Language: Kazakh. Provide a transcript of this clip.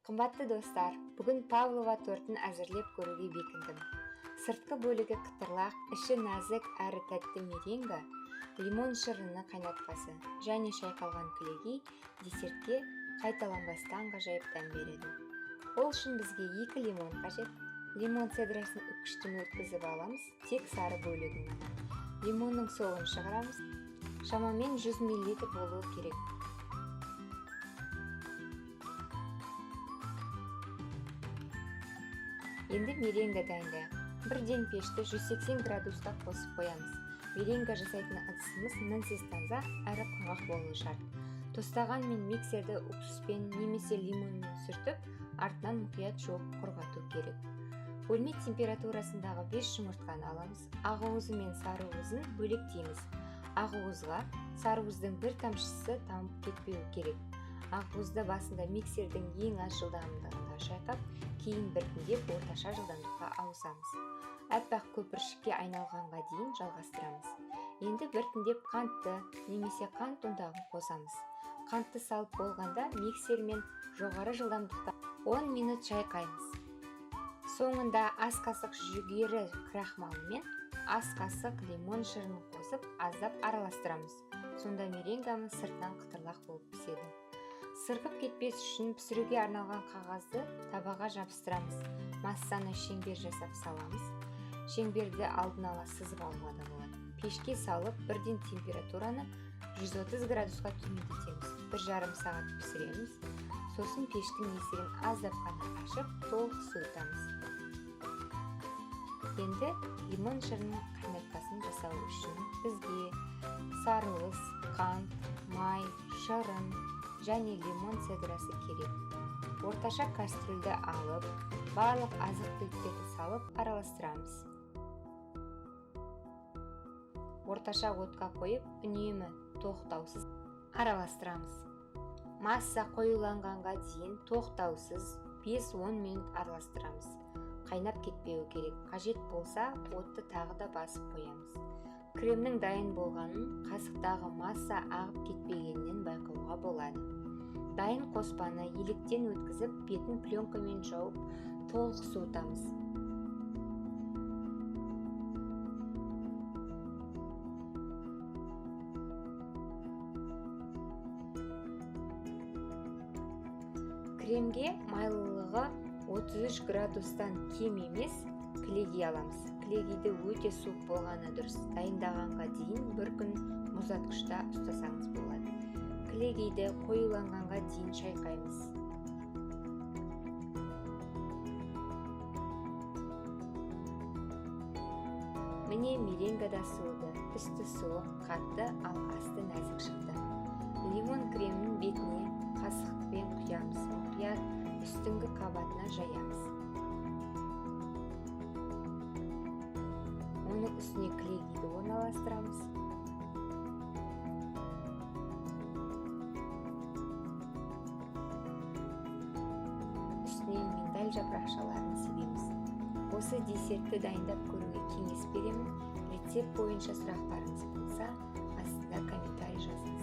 Қымбатты достар, бүгін Павлова тортын әзірлеп көруге бекіндім. Сыртқы бөлігі қытырлақ, іші нәзік әрі тәтті меренга, лимон шырыны қайнатпасы және шайқалған кілегей десертке қайталанбас таңғажайып дәм береді. Ол үшін бізге 2 лимон қажет. Лимон цедрасын үккіштен өткізіп аламыз, тек сары бөлігін. Лимонның соғын шығарамыз. Шамамен 100 мл болуы керек. Енді меренга дайындайық. Бірден пешті 180 градусқа қосып қоямыз. Меренга жасайтын ыдысымыз мінсіз таза әрі құрғақ болуы шарт. Тостаған мен миксерді уксуспен немесе лимонмен сүртіп, артынан мұқият жуып құрғату керек. Бөлме температурасындағы 5 жұмыртқаны аламыз. Ақуызы мен сары уызын бөлектейміз. Ақуызға сары уыздың бір тамшысы тамып кетпеуі керек. Ақуызды басында миксердің ең аз жылдамдығында шайқап, кейін біртіндеп орташа жылдамдыққа ауысамыз. Аппақ көпіршікке айналғанға дейін жалғастырамыз. Енді біртіндеп қантты немесе қант ұнтағын қосамыз. Қантты салып болғанда миксермен жоғары жылдамдықта 10 минут шайқаймыз. Соңында ас қасық жүгері крахмалы мен ас қасық лимон шырынын қосып аздап араластырамыз. Сонда меренгамыз сыртынан қытырлақ болып піседі. Сырғып кетпес үшін пісіруге арналған қағазды табаға жабыстырамыз. Массаны шеңбер жасап саламыз. Шеңберді алдын ала сызып алуға да болады. Пешке салып, бірден температураны 130 градусқа төмендетеміз. 1,5 сағат пісіреміз. Сосын пештің есігін аздап қана ашып, толық суытамыз. Енді лимон шырынның қайнатпасын жасау үшін бізге сарыуыз, қант, май, шырын және лимон цедрасы керек. Орташа кастрюльді алып, барлық азық-түліктерді салып араластырамыз. Орташа отқа қойып, үнемі тоқтаусыз араластырамыз. Масса қоюланғанға дейін тоқтаусыз 5-10 минут араластырамыз. Қайнап кетпеуі керек. Қажет болса, отты тағы да басып қоямыз. Кремнің дайын болғанын қасықтағы масса ағып кетпегенінен байқауға болады. Дайын қоспаны електен өткізіп, бетін пленкамен жауып, толық суытамыз. Кремге майлылығы 33 градустан кем емес кілегей аламыз. Кілегейді өте суық болғаны дұрыс. Дайындағанға дейін бір күн мұздатқышта ұстасаңыз болады. Кілегейді қоюланғанға дейін шайқаймыз. Міне меренга да суыды. Үсті суық, қатты, ал асты нәзік шықты. Лимон кремінің бетіне қасықпен құямыз. Мұқият үстіңгі қабатына жаямыз. Оның үстіне кілегейді орналастырамыз. Үстіне миндаль жапырақшаларын себеміз. Осы десертті дайындап көруге кеңес беремін. Рецепт бойынша сұрақтарыңыз болса, астында комментарий жазыңыз.